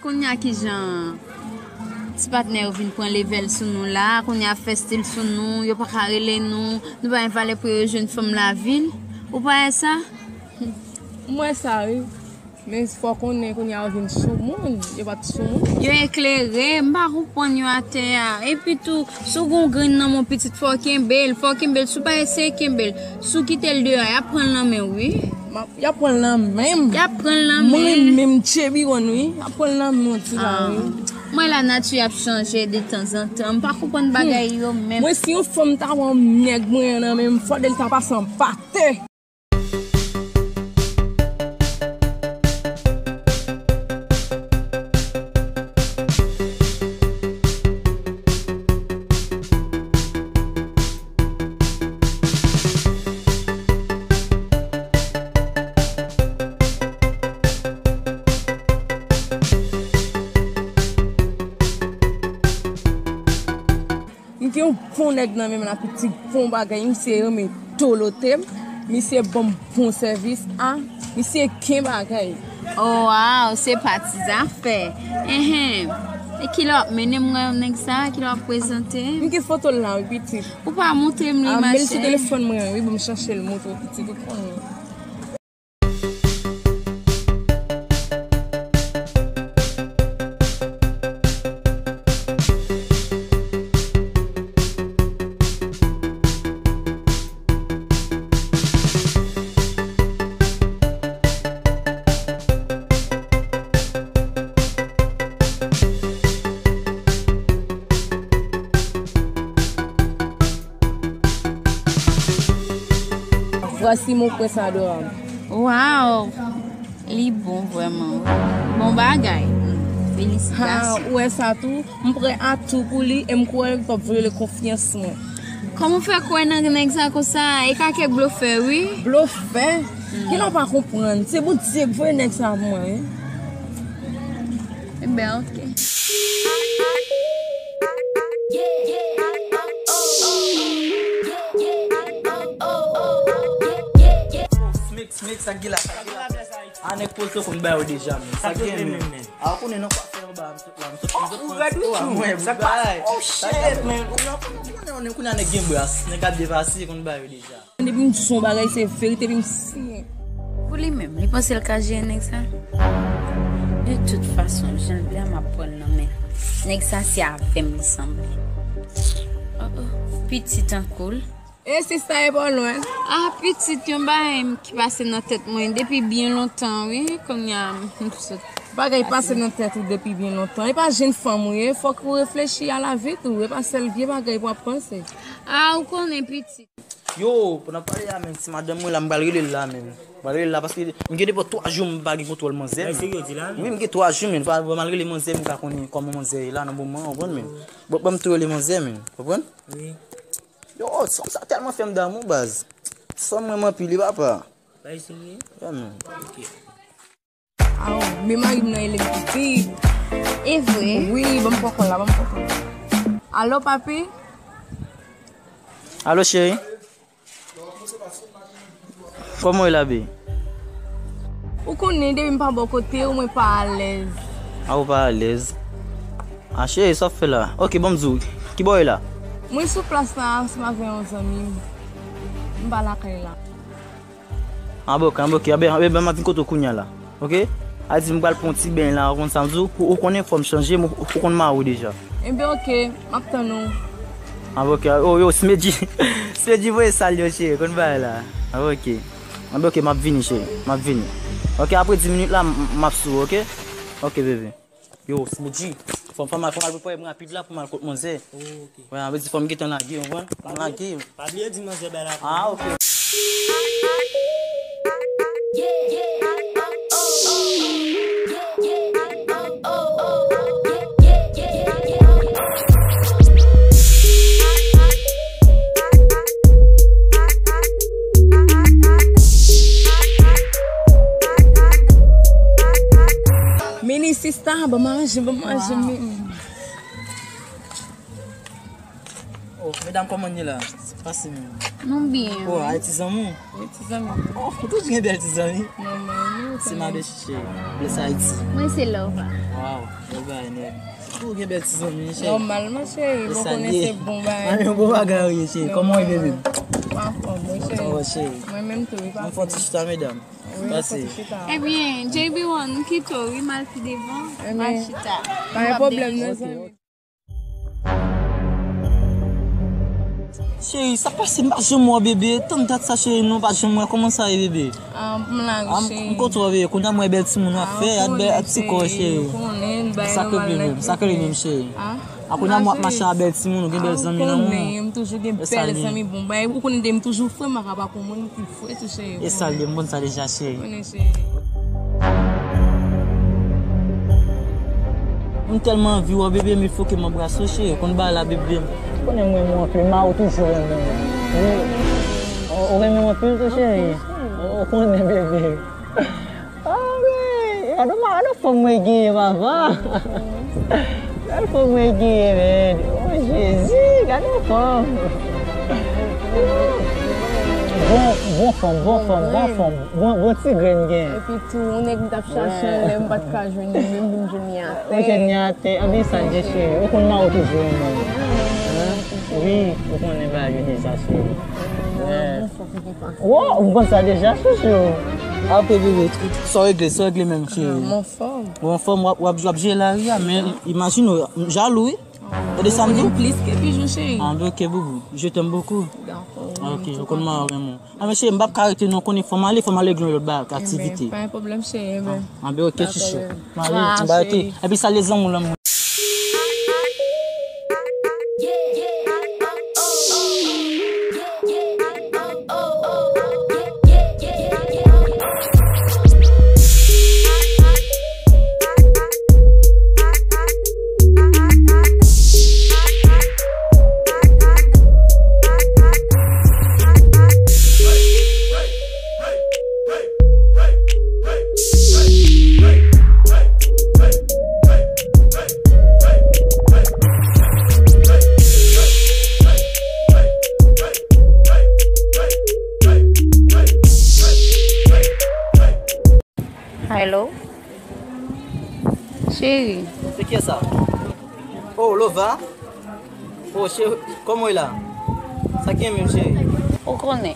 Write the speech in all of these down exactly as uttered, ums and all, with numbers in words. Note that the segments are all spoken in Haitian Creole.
Kounye a kijan ti patnè yo vin pran levèl sou nou la, kounye a fè stil sou nou, yo pa ka rele nou, nou pa gen valè pou yo jwenn fanm lavil. Ou pa wè sa? M wè sa, wi. Men fò konnen kounye a yo vin sou moun, yo pa t sou moun. Yo eklere, m pa konprann yo atè a. Epi tou, si w gen yon grenn nan men w pitit, fò w kenbe l, fò w kenbe l, si w pa eseye kenbe l, si w kite l deyò, y ap pran l nan men w, wi. M ap, y ap pran l nan men m. Y ap pran l nan men. Mwen menm, Cherry One, wi. Y ap pran l nan men w, ti la, wi. Mwen la, nati ap chanje de tanzantan. M pa konprann bagay yo menm. Mwen, si yon fanm ta wè yon nèg mwen an nan men m, fò de l ta pase an pate. M gen yon bon nèg nan men m la, pitit, bon bagay, misye renmen dolote m, misye ban m bon sèvis, a, misye gen bagay. Oh, wow, se pa ti zafè. Enhen. E kilè w ap mennen m wè nèg sa, kilè w ap prezante m? M gen foto l la, wi, pitit. Ou pa montre m li, machè. A, men l sou telefòn mwen, wi, ban m chache l, montre w, pitit, ou konnen. Voici mon prince adorable. Wow! Li bon vrèman, wi. Bon bagay. Felisitasyon. Ha, ou wè sa tou? M prè a tou pou li e m kwè l t ap vyole konfyans mwen. Kòman w fè kwè nan nèg sa konsa? E ka kèk blofè, wi. Blofè? Kilè w pa konprann? Se Bondye k voye nèg sa pou mwen, wi. Enben, oke. Smek, Smek, sa k gen la? Sa k gen la? A, nèg poze konn ba yo deja, men. Sa k gen, men? A, ou konnen non, kwa fè anba, m sot la, m sot, m sot. Oh, ou rèd, wi, tjou. Sa k pase? Oh, shit, men. Ou konnen, ou konnen, konnen, konnen nèg gen bras, nèg ap depase, konn ba yo deja. Depi m di w yon bagay, se verite, epi m siyen. Pou li menm, li panse l ka jere nèg sa? De tout fason, jan l vle a, m ap pran l nan men l. Nèg sa, se avè m li sanble. Oh, oh, pitit an koul. E sista, e pa lwen. Ah, pitit, yon bagay ki pase nan tèt mwen depi byen lontan, wi. Kounye a, m sot. Bagay pase nan tèt ou depi byen lontan. E pa jenn fanm ou ye, fòk ou reflechi a lavi tou. E pa sèl vye bagay pou w ap panse. Ah, ou konnen, pitit. Yo, pandan n ap pale a, men, ti madanm mwen la, m pral rele l la, men. M pral rele l la, paske m gen depi twa jou m pa gen kontwòl manzè, men. Wi, m gen twa jou, men. Fò m al rele manzè, m ka konnen kòman manzè ye la nan moman an, ou konprann, men. Bon, ban m tou rele manzè, men. Konprann? Wi. Yo, son sa tèlman fè m damou, baz. Son mwen m anpil, wi, papa. Bay serye? Yeah, man. Ok. Aw, men mari m nan rele m pitit. E vre? Wi, ban m pran kòl la, ban m pran kòl la. Alo, papi? Alo, cheri? Kòman w ye la, baby? Ou konnen, depi m pa bò kote w, mwen pa alèz. A, ou pa alèz? A, cheri, sa w ap fè la? Ok, ban m di w, ki bò w ye la? Mwen sou plas la, ansanm avè yon zanmi m. M pa lakay la. Anben, ok, anben, ok. Anben, anben, m ap vin kote w kounye a la. Ok? A di m pral pran yon ti beny la, ou konn sa m di w, ou, ou konnen fò m chanje, m, ou konn mari w deja. Enben, ok, m ap tann ou. Anben, ok. Oh, yo, Smedji. Smedji voye sal yo, cheri, konn bagay la. Anben, ok. Anben, ok, m ap vini, cheri. M ap vini. Ok, apre dis minit la, m, m ap sou ou, ok? Ok, bebe. Yo, Smedji, fò, fò m al, fò m al prepare m rapid la pou m al kot manzè. Oh, ok. Wè, sa vle di fò m gentan lage, ou konprann? Fò m lage. Pa bliye di manzè bèl apre. Ah, ok. Mini sista, ban m manje, ban m manje, men. Oh, medam, kòman n ye la? Sa k pase menm? Nou byen, wi. Oh, Ayiti zanmi w? Wi, ti zanmi. Oh, ou toujou gen bèl ti zanmi. Nòmal, wi. Se madan Chiche. Bless Ayiti. Mwen se Lova. Waw, bèl bagay nèt. Sitou ou gen bèl ti zanmi, cheri. Nòmalman, cheri, bon, konnen se bon bagay. Mwen, bon bagay, wi, cheri. Kòman w ye, bebe? Mwen anfòm, wi, cheri. Mwen menm tou, wi, pase. Ann fè yon ti chita, medam. Pase. Ebyen, J B one, m kite w, wi, m al pi devan. M al chita. Pa gen pwoblèm, non, zanmi. Cheri, sa pase, m pa janm wè w, bebe. Tann dat sa, cheri, nou pa janm wè. Kòman sa ye, bebe? Ah, m la, wi, cheri. M kontan, bebe. Kounye a m wè bèl timoun w ap fè, ak bèl, ak ti kò, cheri. Sa k rele menm, sa k rele menm, cheri. A kounye a m wè w ap mache ak bèl timoun, ou gen bèl zanmi nan men w. M toujou gen bèl zanmi, bon, bay, ou konnen de m toujou frè, m pa ka pa pou moun ki frè tou, cheri. E sa l ye, m konn sa deja, cheri. M tèlman anvi wè w, bebe, m foke m anbrase w, cheri. Konn bagay la, bebe. Ou konnen m renmen w anpil, m a ou toujou renmen w. Wi. Ou, ou renmen m anpil tou, cheri. Ou, ou konnen, bebe. Ah, men, gade, gade fanm mwen genyen, papa. Gade fanm mwen genyen, men. Oh, Jezi, gade fanm. Bon, bon fanm, bon fanm, bon fanm. Bon, bon ti grenn gen. Epi tou, yon nèg m t ap chache anlè, m pa t ka jwenn li, men m vin jwenn li atè. Ou jwenn li atè. Anben sa, Jezi, ou konn mari w toujou renmen w. Wi, ou konnen bagay yo deja, cheri. Wow, ou konn sa deja, chouchou. Apre, bebe, sa w regle, sa w regle menm, cheri? Mwen anfòm. Ou anfòm, w ap, w ap jwe lari a, men imajine w, m jalou, wi. Tande sa m di w? Plis ke pijou, cheri. Ah, ben, ok, boubou. Je t'aime beaucoup. Dakò. Ok, ou konn mwen renmen w. Ah, men cheri, m p ap ka rete non, konnen fò m ale, fò m ale gen yon lòt bagay, aktivite. Pa gen pwoblèm, cheri, ben. Ah, ben, ok, chouchou. M ale, m ba rete. Epi salye zanmi w lan. Hello. Cheri. Se kiyès sa? Oh, Lova? Oh, cheri, kòman w ye la? Sa k gen menm, cheri? Ou konnen.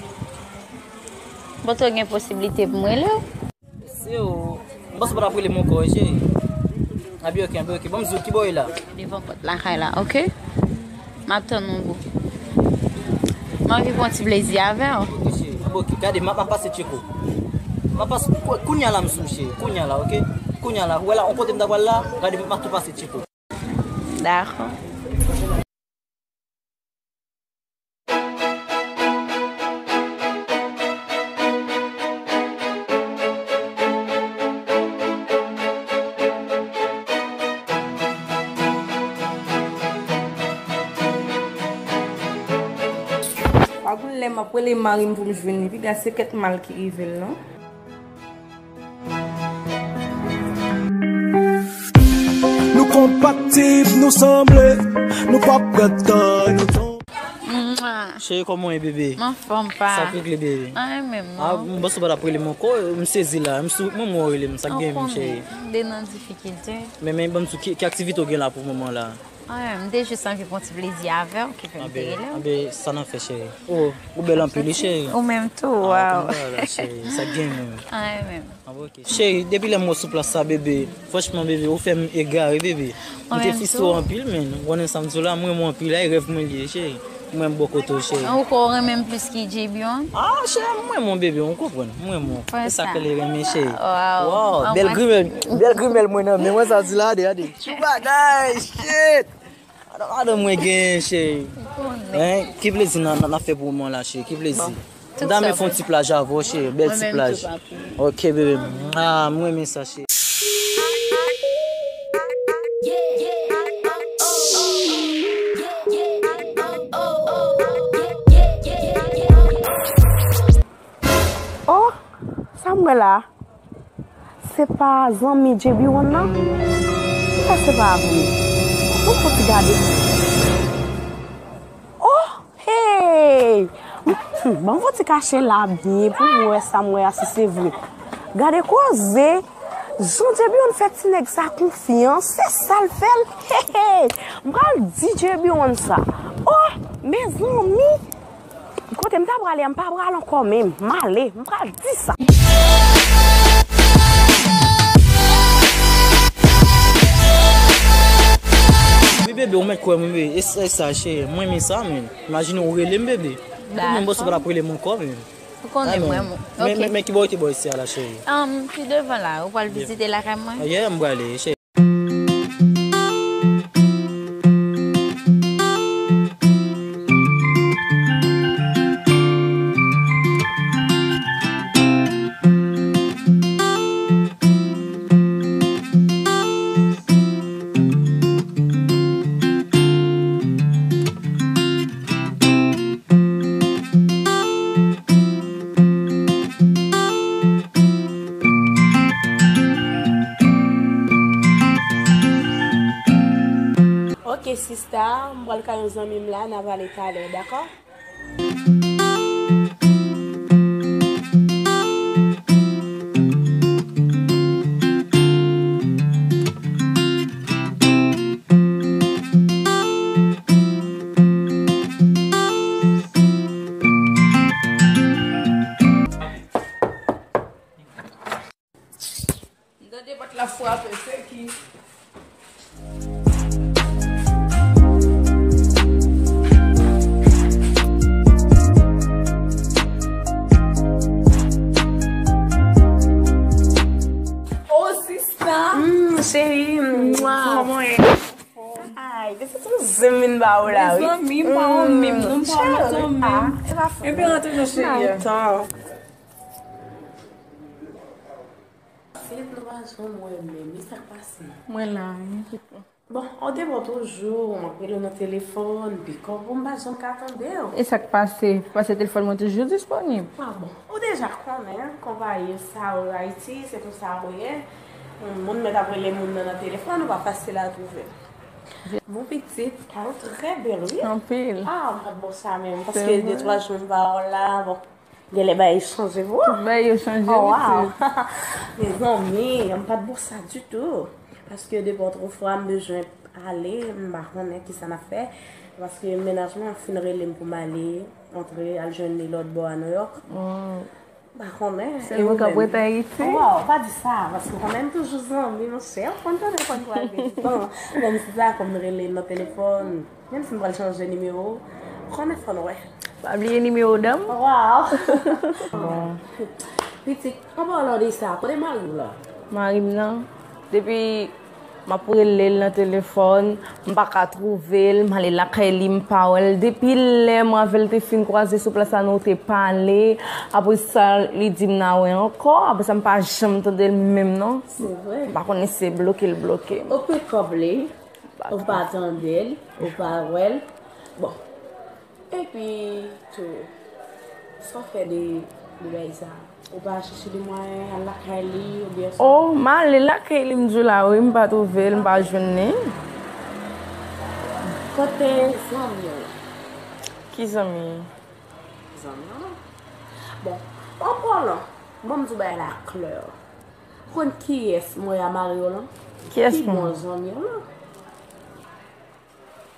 Bon, ou gen posiblite pou m rele w? Se ou. M panse w pa t ap rele m ankò, wi, cheri. Anben, ok, anben, ok. Ban m di w kibò w ye la. Devan pòt lakay la, ok? M ap tann ou, boo. M anvi pran ti plezi avè w. Ok, cheri. Anben, ok. Gade, m ap, m ap pase tcheke w. M ap pase, kou-, kounye a la, m sou, cheri. Kounye a la, ok? Kounye a la. Ou wè la, yon kote m ta pral la, gade, m ap tou pase tcheke w. Dakò. Pa gon lè m ap rele mari m pou m jwenn li, piga se kèk mal ki rive l, non. Nou konpatib, nou sanble, nou p ap pran tan, nou tonbe. Cheri, kòman w ye, bebe? M anfòm, pa. Sa k regle, bebe? Anyen menm, non. Ah, m panse w pa t ap rele m ankò, m sezi la. M sou, mwen, mwen w rele m, sa k gen menm, cheri? Ou konnen, m de nan difikilte. Men, men, ban m di w, ki, ki aktivite w gen la pou moman la? Anyen, m te jis anvi pran ti plezi avè w, ki fè m te rele w. Anben, sa n ap fè, cheri. Oh, ou bèl anpil, wi, cheri. Ou menm tou, waw. Ah, ou konn bagay la, cheri. Sa k gen menm? Anyen menm. Ah, ok. Cheri, depi lè m wè w sou plas sa, bebe, franchman, bebe, ou fè m egare, bebe. M te fis ou anpil, men ou konnen sa m di w la, m renmen w anpil, e rèv mwen li ye, cheri. M renmen bò kote w, cheri. Ou kwè w renmen m plis ki J B one? Ah, cheri, m renmen w, bebe, ou konprann. M renmen w. E sa k rele renmen, cheri. Waw. Bèl grimèl, bèl grimèl mwen nan men mwen, sa di la, gade, gade. Ti bagay, shit! Adan, adan mwen gen, cheri. Hein? Ki plezi n a, n a, n a fè pou moman la, cheri? Ki plezi? M ta renmen fè yon ti plaj avè w, cheri. Bèl ti plaj. Ok, bebe. Ah, mwen renmen sa, cheri. Oh, sa m wè la? Se pa zanmi J B one nan? Poukisa se pa vre? Bon, fò ti gade. Oh, hey! Hmm, bon, fò ti kache la byen pou m wè sa m wè a si se vre. Gade koze! Jan Djebiwonn fè ti nèg sa konfyans, se sa l fè l. Hey, hey. M pral di Djebiwonn sa. Oh, mezanmi. Kote m ta prale a, m pa pral ankò menm. M ale, m pral di sa. Wi, bebe, ou mèt kwè m, wi. E sa, e sa, cheri. Mwen, men sa, men. Imajine ou rele m, bebe. Ou menm, bòs ou pa t ap rele m ankò, men. Ou konnen mwen, mwen. Men, men, men ki bò ou te bò isi a la, cheri? Um, pi devan la, ou pral vizite lakay mwen? Yeah, m prale, cheri. Ok, sista, m pral kay yon zanmi m la, n a pale talè, dakò? M tande pòt la frape, se ki? Oh, sista! Mm, cheri, mm, kòman w ye? Ay, se tou zen m vin ba ou la, wi. Mezanmi, m pa wont menm, non, m pa wont menm. Epi antre non, cheri. Antan. Se nou pa janm wè menm, e sa k pase? Mwen la, wi. Bon, ou te bon toujou, m ap rele w nan telefòn, pikòp ou, m pa janm ka tande w. E sa k pase? Pase telefòn mwen toujou disponib. Ah bon, ou deja konnen, konpayi Saol Haiti, se konsa ou ye. Moun mèt ap rele moun nan nan telefòn, ou pa fasil a twouve. Bon pitit, ou trè bèl, wi. Anpil. Ah, m pa t bon sa menm, paske de twa jou m pa wè w la, bon. Genlè bagay chanje pou ou. Tout bagay yo chanje, oh, wow. Mezanmi, m pa t bon sa ditou. Paske depi otrefwa m bezwen ale, m pa konnen kisa m ap fè. Paske mennaj mwen fin rele m pou m ale, antre, al jwenn li lòt bò a Nouyòk. M pa konnen. Sèl mwen k ap ret Ayiti. Wow, pa di sa, paske ou konnen m toujou zanmi, monchè. Ou konn tande fò n pral gen tan. Menm si sa, kòm m rele l nan telefòn, menm si m pral chanje nimewo, konnen fò n wè. Pa bliye nimewo dan m. Waw. Bon. Pitit, an palan de sa, kote mari w la? Mari m nan, depi m ap rele l nan telefòn, m pa ka twouve l, m ale lakay li, m pa wè l. Depi lè mwen avè l te fin kwaze sou plas la, nou te pale. Apre sa, li di m n a wè ankò. Apre sa, m pa janm tande l menm non. Se vre. M pa konnen si se bloke l bloke m. Ou pikòp li. Ou pa tande l, ou pa wè l. Bon. Epi tou, sa w fè de, de bagay sa? Ou pa chèche de mwayen al lakay li, oubyen sa? Oh, m ale lakay li, m di w la, wi, m pa twouve l, m pa jwenn li. Kote zanmi w lan? Ki zanmi? Zanmi w lan? Bon, an palan, bon, m di w bagay la klè. Ou konn kiyès mwen a mari w lan? Kiyès mwen? Pi bon zanmi w lan.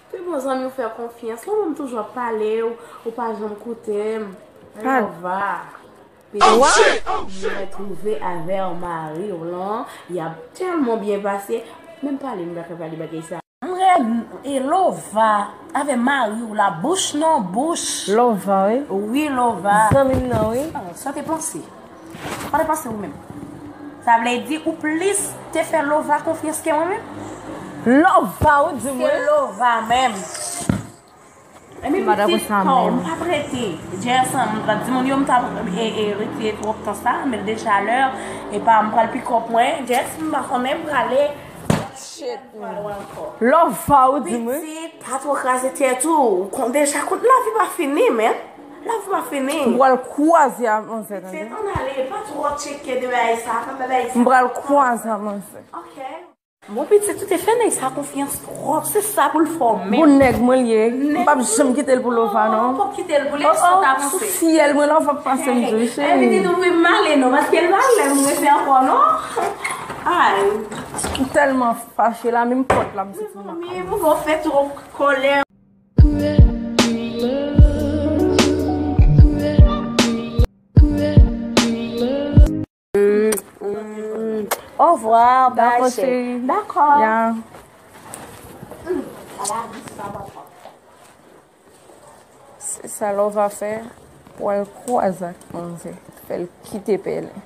Pi bon zanmi w fè konfyans lan, mwen m toujou ap pale w, ou pa janm koute m. Lova. Mwen twouve avè w mari w lan, y ap tèlman byen pase. Menm pale, m pa ka pale bagay sa. M renmen e Lova avè mari w la, bouch nan bouch. Lova, wi. Wi, Lova. Zanmi m nan, wi. Ah, sa te panse. Pa te panse ou menm. Sa vle di ou plis te fè Lova konfyans ke mwen menm? Lova, ou di mwen? Se Lova menm. Epi pitit, kò m pa prete. Jess, m pa di moun yo m ta, e, e, rete twòp tan sa, men deja lè, e pa m pral pikòp mwen. Jess, m pa konnen m prale. Shit, man. Lova, ou di mwen? Pitit, pa twò kraze tèt ou. Ou konn deja kote lavi pa fini, men. Lavi pa fini. M pral kwaze a manzè, tande. Pitit, ann ale, pa twò tcheke de bagay sa, pa bagay sa. M pral kwaze a manzè. Ok. Bon, pitit, ou te fè nèg sa konfyans twòp, se sa pou l fè w menm. Bon nèg mwen l ye, m p ap janm kite l pou Lova, non. Ou p ap kite l pou li, sa w ta panse? Sou fyèl mwen, Lova p ap pase m tou, cheri. Epi pitit, ou vle m ale, non, paske l pa lè m rete ankò, non. Ay. M tèlman fache la, menm pòt la, m santi m ap... Mezanmi, mwen fè twòp kòlè. Au revoir, bye, chérie. Dakò, cheri. Dakò. Ya. Se sa Lova fè pou al kwaze ak manzè, fè l kite pèlen.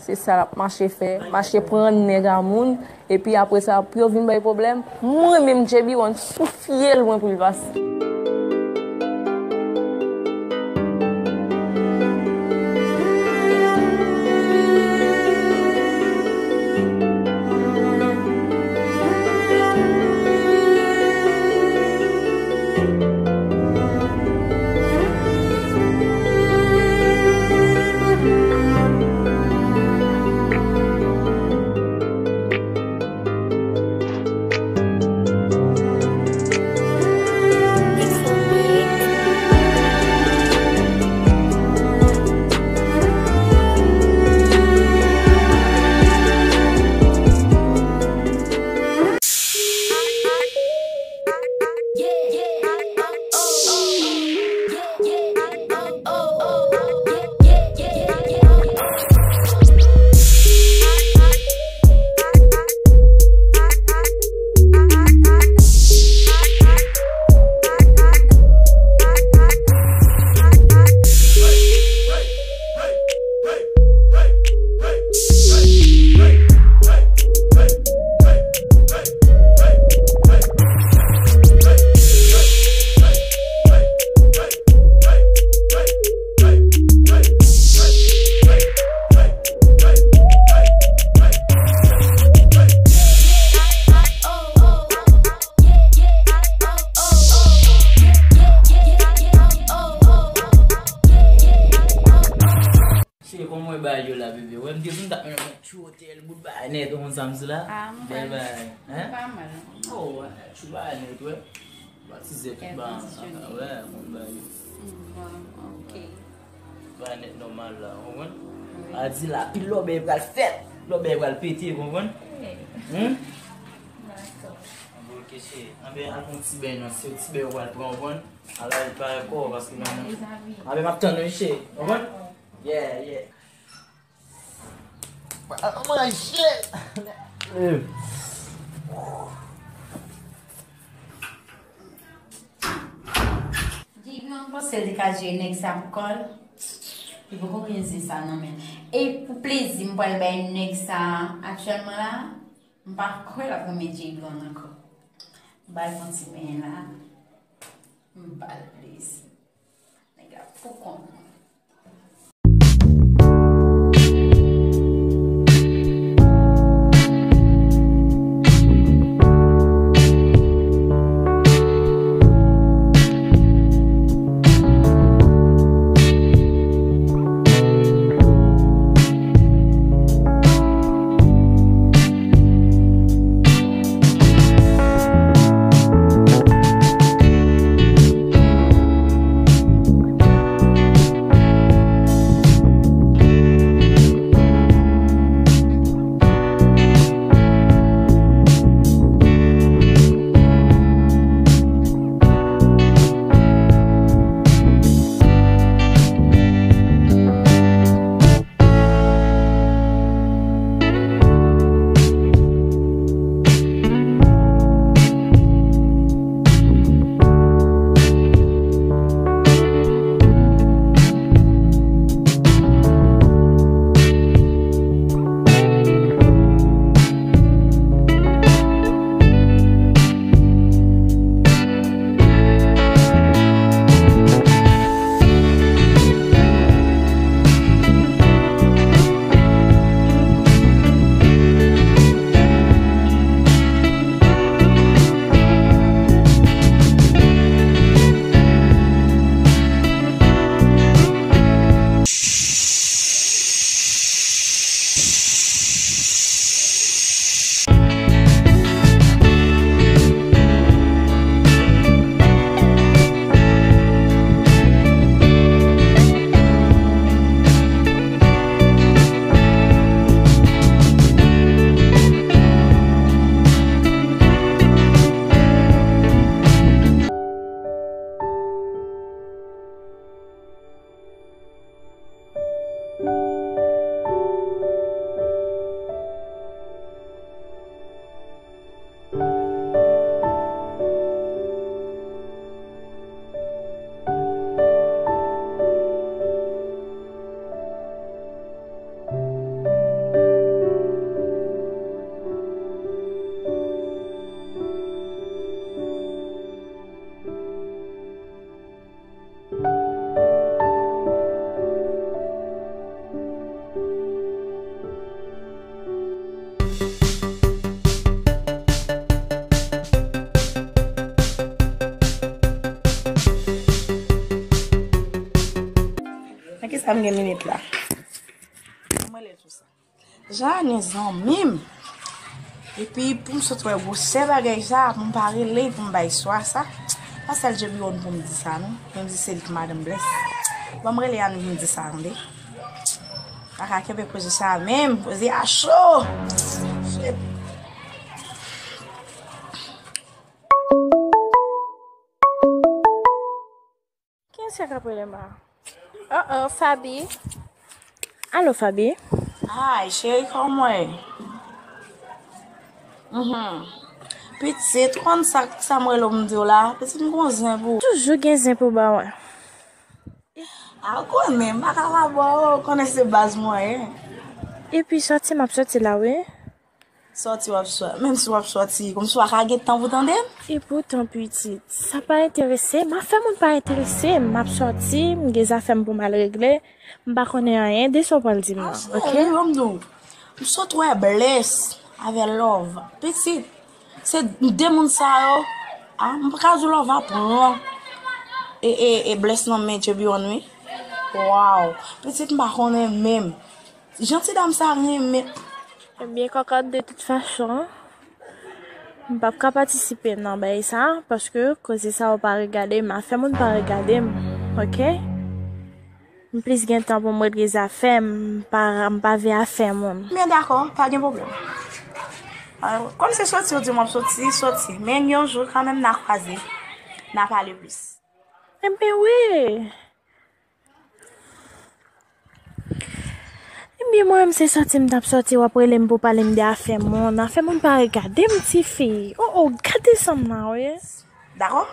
Se sa l ap mache fè, mache pran nèg a moun, epi apre sa, pou yo vin bay pwoblèm, mwen menm, J B One, sou fyèl mwen pou l pase. Cheri, kòman w wè bagay yo la, bebe? Wè, m te di m t ap mennen yon ti otèl, bout bagay nèt, ou konn sa m di la? Ah, m bèl bagay, hein? Pa mal. Oh, wè, ti bagay nèt, wè. Batize tout bagay, wè, konn bagay yo. Mm, bon, ok. Bagay nèt nòmal la, ou konprann? Wi. A di la, pi lòbèy pral fèt, lòbèy pral pete, ou konprann? Wi. Hmm? Dakò. Anben, ok, cheri. Anben, al pran yon ti beny non, se yon ti beny ou pral pran, ou konprann? Ala, li pa ankò, paske nan... Mezanmi. Anben, m ap tann ou, cheri, ou konprann? Dakò. Yeah, yeah. Al manje! J B, mwen panse li ka jere nèg sa pou kò l. Li poko gen zen sa nan men l. E pou plezi m pral bay nèg sa aktyèlman la, m pa kwè l ap renmen J B ankò. M ba l yon ti benyen la. M ba l plezi. Nèg la pou kont mwen. M gen minit la. M rele l sou sa. Jane zanmi m. Epi pou m sot wè gwosè bagay sa, pou m pa rele, pou m bay swa sa. Pa sèl Djebi Won pou m di sa, non. Pou m di se li ki madanm Bless. Ban m rele Annie pou m di sa, tande. Pa ka kenbe koze sa menm, koze a cho. Shit. Kiyès k ap rele m la? Oh oh, Faby. Alo, Faby. Hi, cheri, kòman w ye? Mhm. Pitit, ou konn sa, sa m rele w m di w la? Pitit, m gon zen pou ou. Toujou gen zen pou ba mwen. A, ou konnen, m pa ka pa ba w, ou konnen se baz mwen ye. Epi sòti m ap sòti la, wi. Sòti w ap sòti, menm si w ap sòti, kòmsi w pa ka gen tan pou tande m? Epoutan, pitit, sa pa enterese m. Afè moun pa enterese m. M ap sòti, m gen zafè m pou m al regle. M pa konnen anyen de sa w pral di m nan, oke? Cheri, ban m di w, m sot wè Bless avè Love. Pitit, se de moun sa yo, a, m pa ka di w Love a pran e, e, e Bless nan men Djebi Won, wi. Waw, pitit, m pa konnen menm. Jan ti dam sa renmen. Ebyen, kòkòt, de tout fason, m p ap ka patisipe nan bagay sa, paske koze sa yo pa regade m, afè moun pa regade m, oke? M plis gen tan pou m regle zafè m, m pa, m pa vle afè moun. Byen, dakò, pa gen pwoblèm. Kòm se sòti, ou di m ap sòti, sòti. Men yon jou, kanmenm, n a kwaze, n a pale plis. Enben, wi. Ebyen, mwen menm se sòti m t ap sòti, w ap rele m pou pale m de afè moun. Afè moun pa regade m, tifi. Oh, oh, gade sa m nan, wi. Dakò?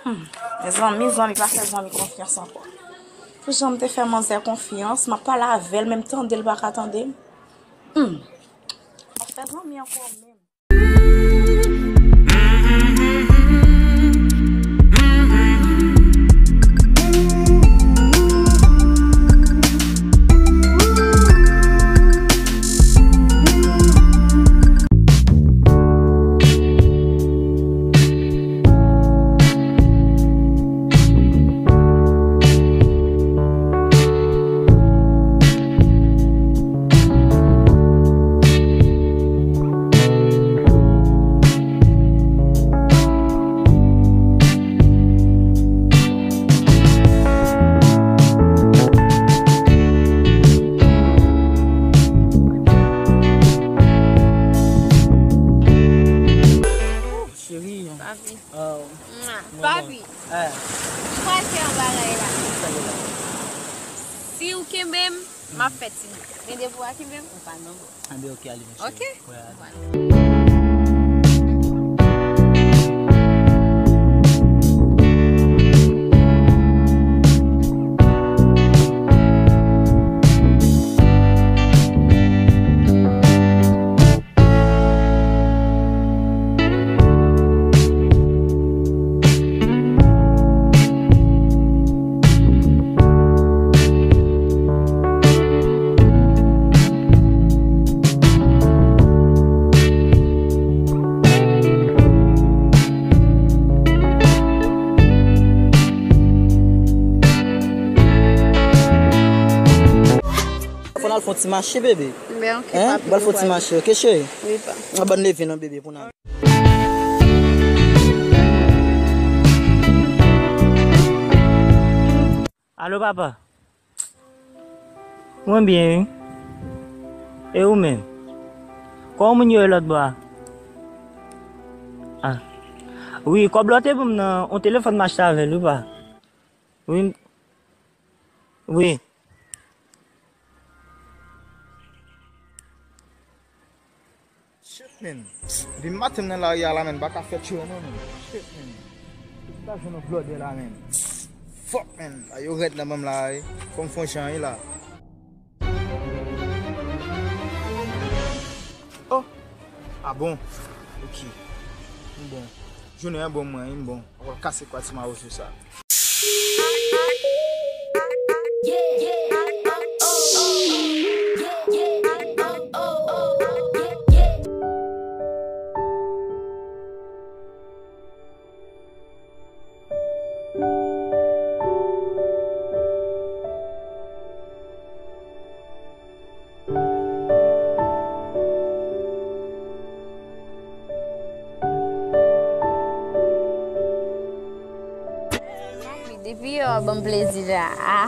Hmm. Mezanmi, zanmi pa fè zanmi konfyans ankò. Pou jan m te fè manzè konfyans, m ap pale avè l, men m tande l pa ka tande m. Hmm. M ap fè zanmi ankò menm. Cheri, papi. Mwa, papi. Mwen kwè se yon bagay la. Si w kenbe m, m ap fè ti bout. Men depi w pa kenbe m, ou pa nan bon. Anben, ok, ale, mesye. Ok? Wè, ale. Fò n al fè yon ti mache, bebe. Ben, ok, papi. Hein? N pral fè yon ti mache, ok, cheri? Wi, pa. Bòn leve non, bebe, pou n al. Alo, papa. Mwen byen, wi. E ou menm? Kòman moun yo ye lòt bò a? Ah. Wi, kòb la w te ban m nan, yon telefòn m achte avè l, wi, pa. Wi. Wi. Shit, man. Depi maten m nan lari a la, man, m pa ka fè tchou non, man. Shit, man. Tout ta jwenn yon blòdè la, man. Fuck, man. A yo rèd nan ban m la, wi. Fò m fè yon jan, wi, la. Oh! Ah bon? Ok. M bon. Jounen an bon mwen, wi, m bon. Mwen pral kase kwa ti mawozo sa. Depi yè w ap ban m plezi la, a,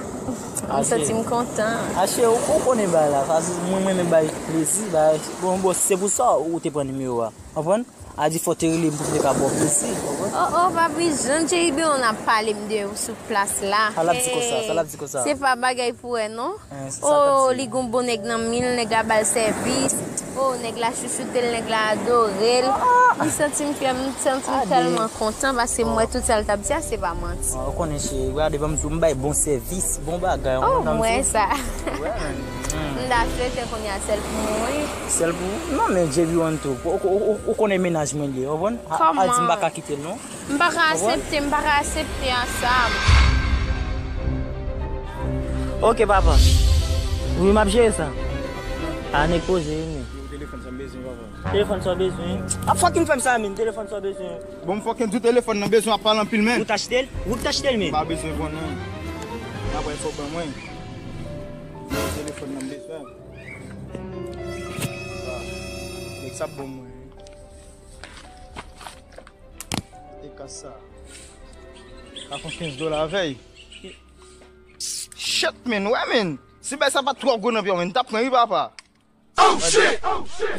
m santi m kontan. A, cheri, ou, ou konnen bagay la, paske mwen, mwen renmen bay plezi, bay, bon, bon, se pou sa ou te pran nimewo a. Konprann? A di fò te rele m pou m te ka ba w plezi, konprann? Oh, oh, papi, jan J B on ap pale m de ou sou plas la. Sa l ap di konsa, sa l ap di konsa. Se pa bagay pou wè, non. Eh, sa l ap di. Oh, li gon bon nèg nan men l, nèg la ba l sèvis. Oh, nèg la chouchoute l, nèg la adore l. M santi m fyè, m santi m tèlman kontan paske m wè tout sa l t ap di a, se pa manti. Ah, ou konnen, cheri, gade, ban m di w, m bay bon sèvis, bon bagay. Oh, m wè sa. M ta swete kounye a sèl pou mwen. Sèl pou ou? Non, men J B on tou. Ou, ou, ou, ou konnen mennaj mwen li ye, ou konprann? A, a di m pa ka kite l, non. M pa ka aksepte, m pa ka aksepte a sa. Ok, papa. Wi, m ap jere sa. A, nèg poze, wi, men. Yo, telefòn sa m bezwen, papa. Telefòn sa w bezwen? A, fucking fè m sa, men. Telefòn sa w bezwen? Bon, m fucking di w telefòn nan bezwen ap pale anpil, men. Ou t achte l? Ou t achte l, men? M pa bezwen vann, non. N ap wè fò ban mwen. Telefòn nan bezwen. Sa. Nèg sa bon mwen. E kas sa. Ka fè kenz dola avè l. Shit, men, wè, men. Si bay sa pa t twò gwo nan pye w, men, m t ap pran, wi, papa. Oh, shit!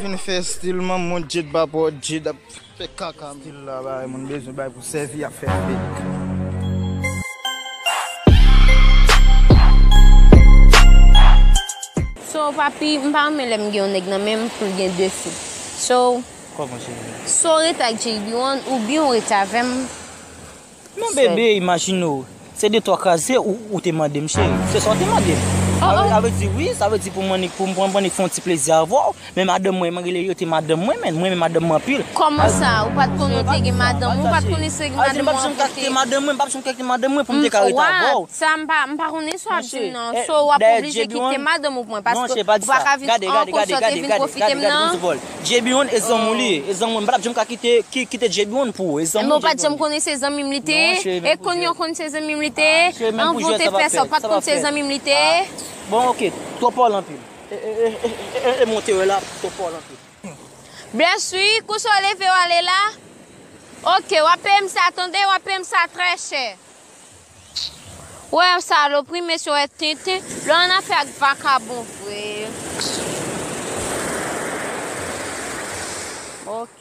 Vin fè stil manman Jade, papa Jade ap fè kaka, men. Stil la, bay, moun bezwen bay pou sèvi, ap fè fake. So, papi, m pa renmen lè m gen yon nèg nan men m pou l gen de fi. So, kòman, cheri? So, w rete ak J B one oubyen w rete avè m? Non, bebe, imajine w. Se de twa kraze ou, ou te mande m, cheri. Se sa w te mande m. Oh, oh. Sa vle, sa vle di, wi, sa vle di pou m annik, pou m pran, annik fè yon ti plezi avè w. Men madanm mwen, mwen rele rete madanm mwen, men mwen renmen madanm mwen anpil. Kòman sa? Ou pa t konnen w te gen madanm ou, ou pa t konnen se madanm ou an kote? Madanm mwen, m p ap janm ka kite madanm mwen pou m te ka rete avè w. Sa m pa, m pa konnen sa w ap di m, non. So, w ap oblije kite madanm ou pou mwen, paske ou pa ka vin ankò sa w te vin pwofite m nan. J B one e zanmi w li ye, e zanmi w, m pa t ap janm ka kite, ki, kite J B one pou ou, e zanmi w. Men ou pa t janm konnen se zanmi m li te ye, e kounye a w konn se zanmi m li te ye, anvan w te fè sa, ou pa t konn se zanmi m li te ye. Bon, ok, twò pale anpil. E, e, e monte wè la, twò pale anpil. Blèswi, kou sa w leve w ale la? Ok, w ap peye m sa, tande, w ap peye m sa trè chè. Wè salopri, mesye, wè tenten. Lè w annafè ak vakabon vre. Ok.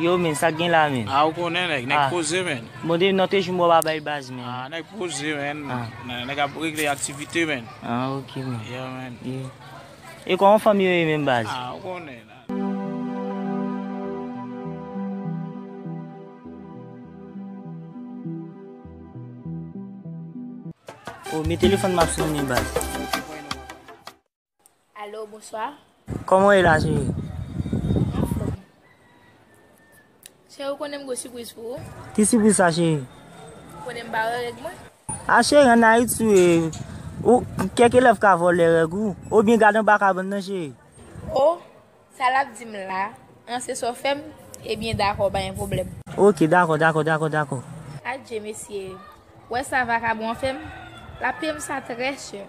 Yo, men, sa k gen la, men? Ah, ou konnen, nèg, nèg poze, men. Bon, depi nan te jou m wè w pa bay baz, men. Ah, nèg poze, men. Nè-, nèg ap regle aktivite, men. Ah, ok, men. Yeah, men. Yeah. E kòman fanmi yo ye menm, baz? Ah, ou konnen, la. Oh, men telefòn m ap sonnen, baz. Alo, bonswa. Kòman w ye la, cheri? Anfòm. Cheri, ou konnen m gen sipriz pou ou. Ki sipriz sa, cheri? Ou konnen m pa wè règ mwen. A, cheri, ann Ayiti, ou, kèk elèv ka vòlè règ ou. Oubyen gade anba kabann nan, cheri. O, sa l ap di m la, an se sa w fè m, ebyen dakò, pa gen pwoblèm. Ok, dakò, dakò, dakò, dakò. Adje, mesye. Wè sa vakabon an fè m? L ap peye m sa trè chè.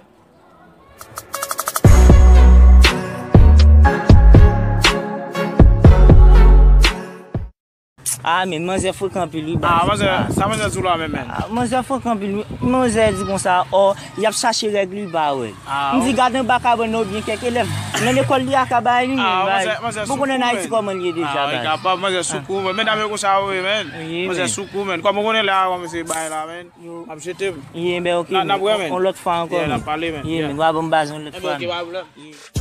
Ah, men manzè frekan anpil, wi, baz. Ah, manzè, sa manzè di w la menm, men? Ah, manzè frekan anpil, wi. Manzè di konsa, ò, y ap chache règ li, pa wè. Ah, m di, gade anba kabann nan oubyen kèk elèv. Nan lekòl li a ka bay li, men, baz. Ou konnen Ayiti kòman l ye deja, baz. Ah, manzè sou kou, men. Medam yo konsa, wi, men. Manzè sou kou, men. Kòm ou konnen la, kòm se bay la, men. M ap jete m. Ye, ben, ok, men. N ap wè, men. On lòt fwa ankò, men. N ap pale, men. Ye, men. W a ban m baz on lòt fwa, men. Ebyen, ok, pa gen pwoblèm.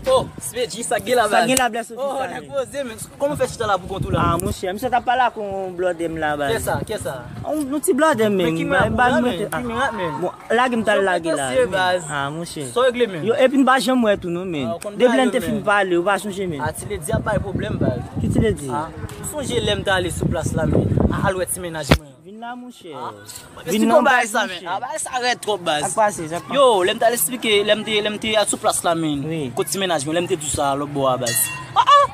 Oh, G, sa gen la, baz. Sa gen la, blè sou fi sa, men. Oh, nèg poze, men. Kòman w fè chita la pou kont ou la? Ah, monchè, misye t ap pale ak yon blòdè m la, baz. Kiyès sa? Kiyès sa? Yon, yon ti blòdè m, men. Men ki mirak pou la, men? Ki mirak, men? Bon, lage m t al lage la, men. Ah, monchè. Sa w regle, men? Yo, epi n pa janm wè tou, non, men. Depi lè n te fin pale, ou pa sonje, men. Ah, ti ledi ap bay pwoblèm, baz. Ki ti ledi? Ah, m sonje lè m t ale sou plas la, men. Al wè ti mennaj mwen. Vin la, monchè. Ah, vin non, bagay sa, men. Ah, bagay sa rèd twòp, baz. Sa k pase, sa k pase? Yo, lè m t al esplike, lè m te, lè m te sou plas la, men. Wi. Kot ti mennaj mwen, lè m te di w sa lòt bò a, baz. Ah, ah!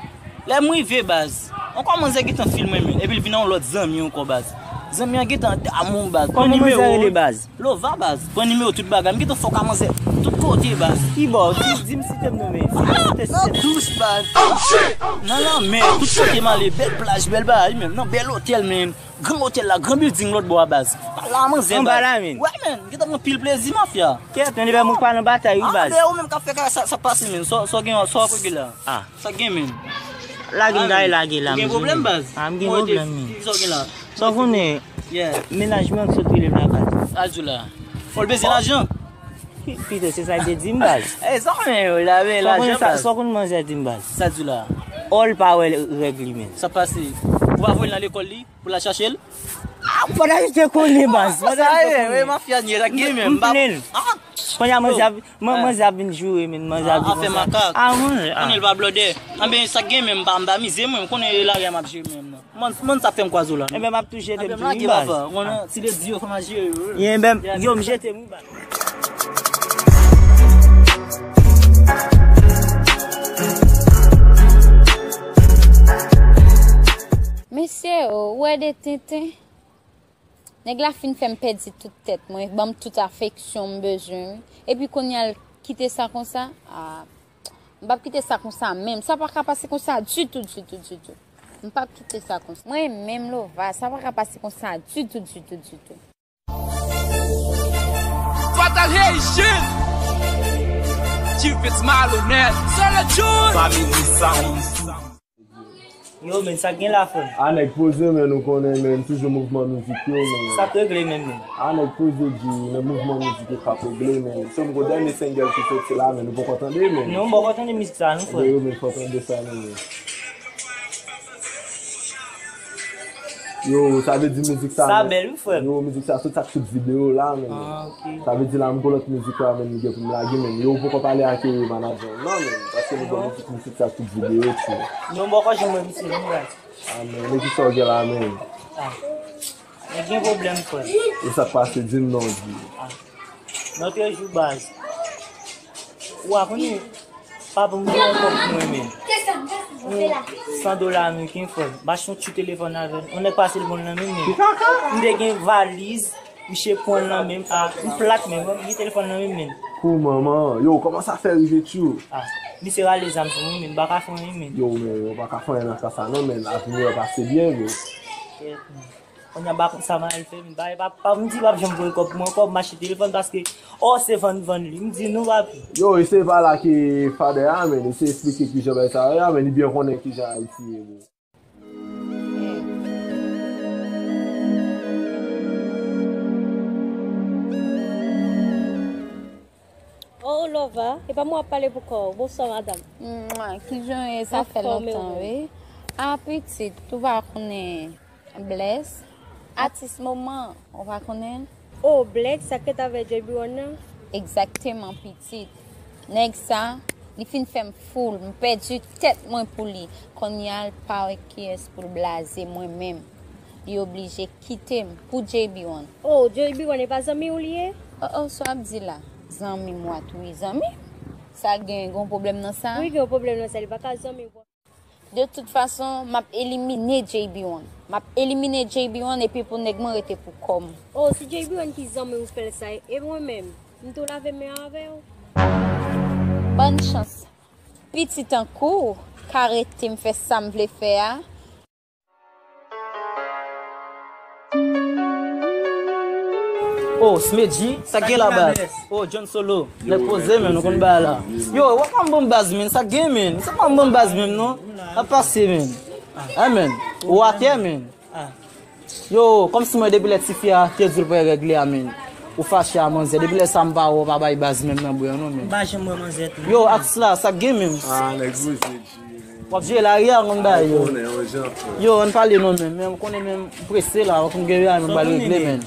Lè m rive, baz. Ankò manzè gentan filme, men. Epi l vin ak yon lòt zanmi ankò, baz. Zanmi an gentan damou, baz. Pran nimewo. Kòman manzè rele, baz? Lova, baz. Pran nimewo, tout bagay. M gentan fòk a manzè tout kote, baz. Ki bò? Di, di m site m non, men. Site, site, site. Nan douch, baz. Nan lanmè, tout kote m ale. Bèl plaj, bèl bagay, men. Nan bèl otèl, men. Gran otèl la, gran building lòt bò a, baz. Pa la manzè, baz. Anba la, men. Wè, men, gentan pran pil plezi, mafya. Kèt, men li fè moun pa nan batay, wi, baz. Ah, men ou menm k ap fè kay sa, sa pase, men. Sa, sa gen, sa w ap regle la. Ah. Sa gen, men. Lage m, ah, dayè, men. Lage la, ou gen pwoblèm, baz? Ah, m gen pwoblèm, men. Sa w konnen, mennaj mwen k sot rele m la, baz. Sa l di w la. Fò l bezwen lajan. Pito, se sa l te di m, baz. Eh, sa w konnen, yo, la, men, lajan, baz. Sa w konnen manzè di m, baz. Sa l di w la. Ò, l pa wè règ li, men. Sa pase. Ou pa voye l nan lekòl li? Pou l al chache l? Ah, pandan yo te konnen, baz. Pandan yo te konnen. Mafya, nèg la gen menm. M plen l. Kounye a, manzè ap, man-, manzè ap vin joure, men. Manzè ap vin konsa. Ah, fè makak. Ah, manje, ah. Konnen l pa blòdè. Anben, sa gen menm, m pa, m pa mize, mwen, m konnen lari a m ap jere menm, non. Mwen, mwen, sa fè m kwaze w la, non. Enben, m ap tou jete m tou, wi, baz. Mwen, ti ledi yo, fò m al jere yo. Enben, yo, m jete m, wi, baz. Mesye, o, ou wè de tenten? Nèg la fin fè m pèdi tout tèt mwen, ban m tout afeksyon m bezwen, wi. Epi kounye a l kite sa konsa? Ah, m p ap kite sa konsa menm. Sa pa ka pase konsa ditou, ditou, ditou. M p ap kite sa konsa. Mwen menm, Lova, sa pa ka pase konsa ditou, ditou, ditou. Fatal Haitian! Cupid's malonèt. Solo June! Family Sound. Yo, men, sa k gen la, frè m? A, nèg poze, men, ou konnen, men, toujou mouvman mizik yo, men. Sa k regle menm, men? A, nèg poze di, men mouvman mizik yo k ap regle, men. Se m gwo dènye single ki soti la, men, nou poko tande, men. Non, m poko tande mizik sa, non, frè. Yo, men, fò tande sa, men. Yo, sa vle di mizik sa, sa bèl, wi, frè m. Yo, mizik sa soti ak tout videyo la, men. Ah, ok. Sa vle di la, m gon lòt mizik la, men, m gen pou m lage, men. Yo, ou poko pale ak, eh, manadjè w, non, men. Paske m gon mizik, mizik sa ak tout videyo, tchou. Non, m poko janm wè misye, non, baz. Ah, men, men kisa w gen la, men? Ah. Men gen pwoblèm, frè m. E sa k pase, di m non, di. Ah. Lòt jou, baz. Ou a konnen, papa m gen yon kòb pou mwen menm. Yon san dola ameriken, frè m. M achte yon ti telefòn avè l. Yon nèg pase l bon nan men m, men. M te gen valiz, misye pran l nan men m. Ah, m plat menm, wi, m gen telefòn nan men m, men. Kou manman, yo, kòman sa fè rive tchou? Ah, misye rale zam sou mwen, men. M pa ka fè anyen, men. Yo, men, yo pa ka fè anyen nan ka sa, non, men. Avni yo pase byen, men. Kèt, men. Kounye a, m pa konn sa m al fè, men pa, pa, pa, m di p ap janm voye kòb pou mwen ankò, m achte telefòn paske, o, se vann, vann li. M di non, papi. Yo, eseye pale ak fada a, men, eseye esplike kijan bagay sa ye a, men, li byen konnen kijan Ayiti ye, bro. Oh, Lova, e pa mwen w ap pale pou kò w. Bonswa, madanm. Mwa, kijan w ye? Sa fè lontan, wi. A, pitit, ou pa konnen. Bless, atis moman, ou pa konnen l? Oh, Bless, sa k fèt avè J B One nan? Egzakteman, pitit. Nèg sa, li fin fè m fou l, m pèdi tèt mwen pou li. Kounye a, l pa wè kiyès pou l blaze mwen menm. Li oblije kite m pou J B One. Oh, J B One, e pa zanmi w li ye? Oh, oh, sa w ap di la? Zanmi m, what, wi, zanmi m? Sa gen, gen yon pwoblèm nan sa? Wi, gen yon pwoblèm nan sa, li pa ka zanmi w. De tout fason, m ap elimine J B One. M ap elimine J B One epi pou nèg mwen rete pou kò m. Oh, si J B One ki zanmi w fè l sa, e mwen menm, m tou lave men avè w. Bòn chans. Pitit an kou ka rete m fè sa m vle fè a. Oh, Smedji, sa k gen la, baz? Oh, John Solo, nèg poze, men, nou konn bagay la. Yo, w ap ban m baz, men, sa k gen, men? Sa pa m ban baz, men, non? Sa pase, men. Ah, men. Ou atè, men. Yo, kòmsi mwen depi lè tifi a te di l pral regle a, men. Ou fache a manzè. Depi lè sa m pa wè w pa bay baz menm nan bwè non menm. M pa janm wè manzè tou. Yo, aks la, sa k gen menm? Ah, nèg bouje di. W ap jere lari a konn bagay yo. Konnen yon jan frè. Yo, ann pale non menm. Men m konnen menm m prese la, w konn gen bagay menm m pral regle menm.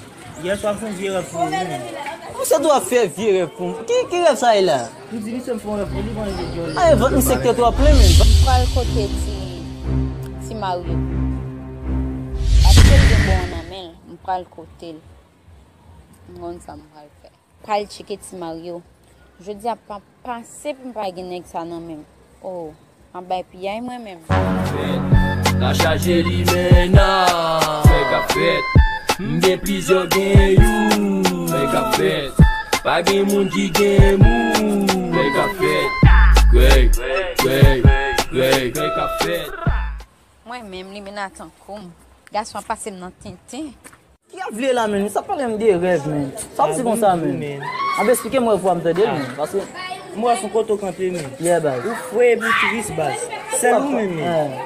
Yè swa m fè yon vye rèv pou ou menm. Misye tou ap fè vye rèv pou m. Ki, ki rèv sa ye la? Ou di misye m fè yon rèv pou li, bon, li di w. Ay, vant misye ki te twò plen menm. M pral kote ti, ti Mario. Paske l gen bon nan men l, m pral kote l. M konn sa m pral fè. Pral tcheke ti Mario. Jodi a p ap pase pou m pa gen nèg sa nan men m. Oh, m ap bay piyay mwen menm. Fèt, la chaje limena. Fè k ap fèt, m gen plizyè gen you. Fè k ap fèt, pa gen moun ki gen mou. Fè k ap fèt, grèy, grèy, grèy, fè k ap fèt. Mwen menm, limena tankou m. Gason ap pase m nan tenten. Ki ap vle la menm? Sa pale m de rèv menm. Sa w di konsa menm? Ap esplike m wè vwa m tande l menm. Paske m wè sou kote w kanpe menm. Yeah, baz. Ou fre epi w tris baz. Sèl ou menm menm.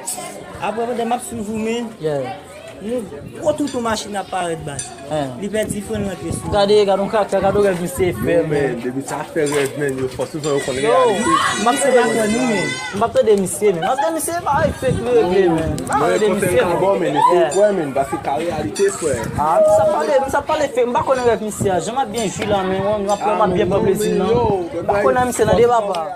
Apre pandan m ap swiv ou menm. Yeah. Yon gwo toutou machin ap parèt baz. Li pèdi fren l rantre sou. Gade, gade yon kaka, gade yon rèv misye fè menm. Depi sa fè rèv menm, yo fò souvan yo konn reyalite. M ap se pa kwè nou menm. M p ap tande misye menm. Paske misye pa fake li regle menm. M pa tande misye menm. Bon menm, e fake kwè menm, paske ka reyalite frè. Ah, m sa pale, m sa pale fake, m pa konnen rèv misye a. Jan m ap byen jwi la menm, m ap pran, m ap byen pran plezi nan. M pa konnen misye nan de papa.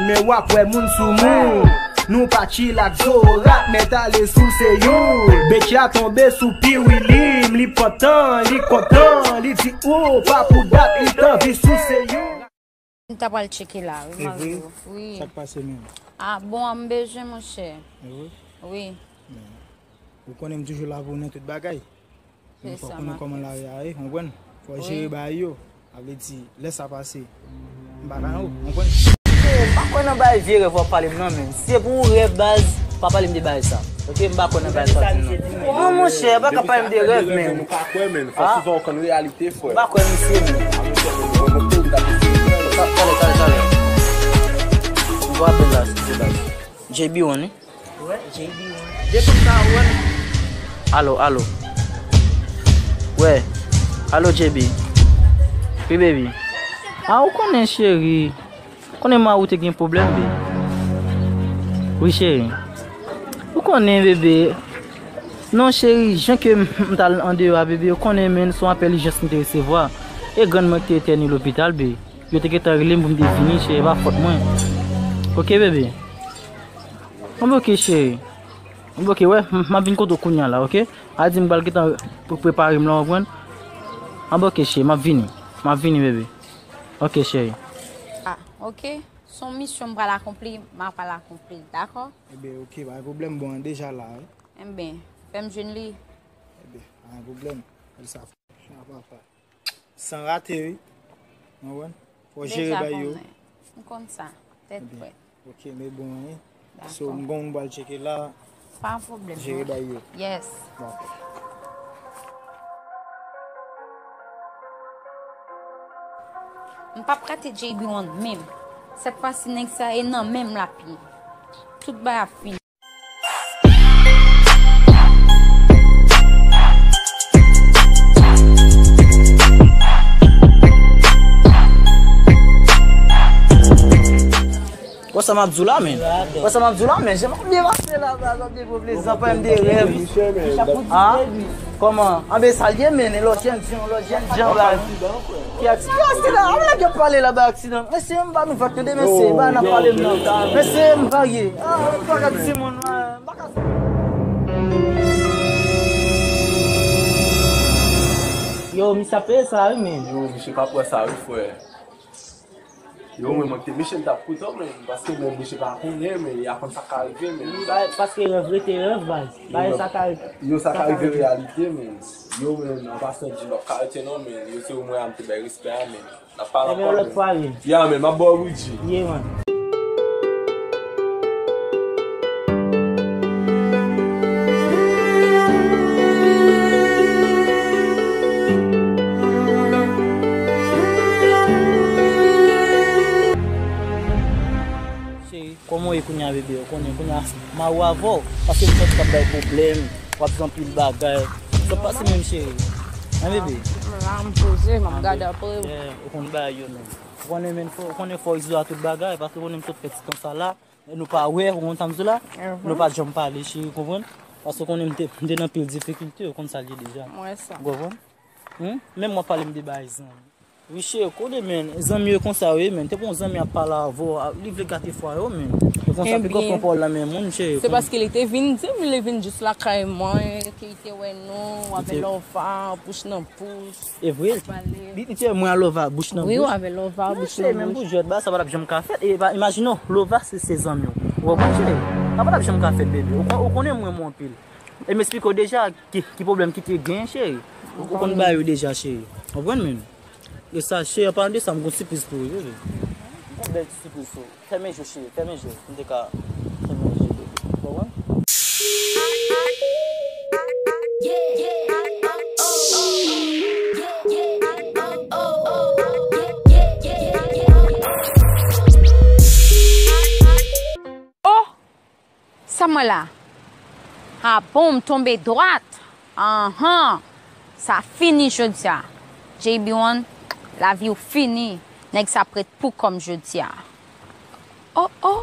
Men w ap wè moun sou moun. Nou pa chill ak Zorat, mèt ale souse youn. Betya tonbe sou piwilim, li pantan, li kontan, li di ou pa pou dat, li t anvi souse youn. M ta pral tcheke la, wi, Mario. Wi. Sa k pase menm? Ah, bon, m bezwen, monchè. Wi. Wi. Ou konnen m toujou la pou w nan tout bagay. Men fò w konnen kòman lari a ye, konprann? Fò w jere bagay yo. A vle di, lè sa pase, m pa ka nan ou, konprann? Yo, m pa kwè nan bagay vye rèv w ap pale m nan, men. Si se pou ou rèv baz, pa pale m de bagay sa. Ok, m pa kwè nan bagay sa di non. Non, monchè, pa ka pale m de rèv, men. Nou pa kwè, men. Fò souvan w konn reyalite, frè. M pa kwè misye, men. Talè, talè, talè. M va apèl la, si se baz. J B one, wi. Wè, J B one. Depi m pa wè l. Alo, alo. Wè. Alo, J B. Wi, baby. Ah, ou konnen, cheri. Konnen mari w te gen pwoblèm, bebe. Wi, cheri. Ou konnen, bebe. Non, cheri, jan ke m, m t al andeyò a, bebe, ou konnen, men, se yon apèl ijans m te resevwa. E grann mwen ki te entène lopital, bebe. Yo te gentan rele m pou m te vini, cheri, e pa fòt mwen. Ok, bebe? Anben, ok, cheri. Anben, ok, wè, m, m ap vin kote w kounye a la, ok? A di m pral gentan pre-, prepare m la, w konprann? Anben, ok, cheri, m ap vini. M ap vini, bebe. Ok, cheri. Ah, ok. Se yon misyon m pral akonpli, m a pral akonpli l, dakò? Enben, ok, pa gen pwoblèm, bon, an deja la, wi. Enben, fè m jwenn li. Enben, pa gen pwoblèm. Fè l sa. Apa, apa. San rate, wi. Ou konprann? Fò jere bay yo. M konn sa. Tèt frèt. Ok, men bon, wi. So, m gon moun pral tcheke la. Pa yon pwoblèm. Jere bay yo. Yes. Dakò. M p ap rate J B one menm. Sèt fwa si nèg sa e nan men m l ap ye. Tout bagay ap fini. Wè sa m ap di w la, men. Wè sa m ap di w la, men. Jan m ap byen pase la, baz, w ap byen pran plezi, pa m de rèv. Ah? Kòman? Anben sa l ye, men. Lòt jèn jan, lòt jèn jan, baz. Ki aksidan? Ki aksidan? Anben nèg yo pale la, baz, aksidan. Mesye, m pa nou vak tande, mesye, ba n ap pale m nan. Mesye, m varye. Ah, m pa ka di moun, ah, m pa ka. Yo, misye ap peye sa, wi, men. Yo, misye p ap wè sa, wi, frè. Yo, mwen, mwen te mesye, m t ap koute w, men, paske, men, misye pa konnen, men, y a konn sa ka rive, men. Wi, ba, paske rèv rete rèv, baz. Bagay sa ka, yo, sa ka rive reyalite, men. Yo, men, an pasan di lòk karite non, men, yo se ou mwen a m te bay respè a, men. N ap pale ankò, men. Ebyen, lòt fwa, wi. Ya, men, m ap ba w Rudy. Ye, man. Cheri, kòman w ye kounye a, bebe? Ou konnen, kounye a, m a ou avè w. Paske m santi w ap bay pwoblèm, w ap di anpil bagay. Sa pase menm, cheri? Hein, bébé? M la, m poze, m ap gade apre. Yeah, ou konn bagay yo menm. Ou konnen menm, fò, ou konnen fò izo a tout bagay, paske ou konnen m sot fè ti tan sa la. Nou pa wè, ou konn sa m di la? Nou pa janm pale, cheri, ou konprann? Paske ou konnen m te, m te nan pil difikilte, ou konn sa l ye deja. M wè sa. Ou konprann? Hmm? Menm mwen pale m de bagay zanmi. Wi, cheri, ou konnen, men, zanmi yo konsa yo ye, men. Te pou yon zanmi ap pale avè w, a, li vle gate fwa yo, men. Yo konsa, piga pran pawòl nan men moun, cheri. Se paske li te vin di m, li vin jis lakay mwen, ke li te wè nou, avè Lova, bouch nan bouch. E vre? Li, li te mwen a Lova, bouch nan bouch. Wi, avè Lova, bouch nan bouch. Men pou jwèt, ba, sa pa t ap janm ka fèt. E ba, imajine w, Lova, se, se zanmi w. Ou konprann, cheri? Sa pa t ap janm ka fèt, bebe. Ou kon-, ou konnen mwen, mwen anpil. E m esplike w deja ki, ki pwoblèm ki te gen, cheri. Ou konn bagay yo deja, cheri. Ou konprann, men? E sa, cheri, an palan de sa, m gon sipriz pou ou, bebe. M gon bèl ti sipriz pou ou. Fèmen je w, cheri, fèmen je w. M te ka fèmen je w, bebe. Ou konprann? Oh! Sa m wè la? Ah bon, m tonbe dwat. Anhan. Sa fini jodi a. J B one, lavi w fini. Nèg sa ap ret pou kò m jodi a. Oh, oh.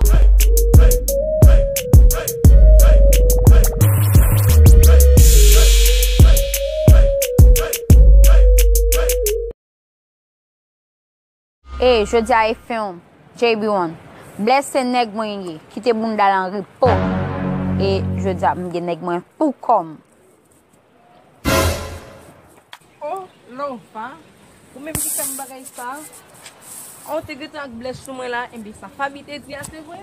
E, jodi a e fen w, J B one. Blèse nèg mwen ye, kite bounda l an repo. E, jodi a, m gen nèg mwen pou kò m. Oh, Lova, ou menm ki fè m bagay sa? Oh, ou te gentan ak blès sou mwen la, enben sa Faby te di a, se vre?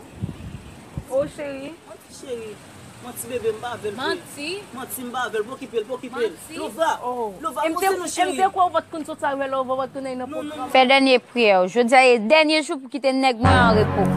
Oh, cheri. Manti, cheri. Manti, bebe, m pa avè l vre. Manti. Manti, m pa avè l. Pa okipe l, pa okipe l. Manti. Lova. Oh. Lova, poze non, cheri. M te kwè ou pa t konn sot sa, Lova, ou pa t konn nan pwogram. Fè dènye priyè w. Jodi a e dènye jou pou kite nèg mwen an repo.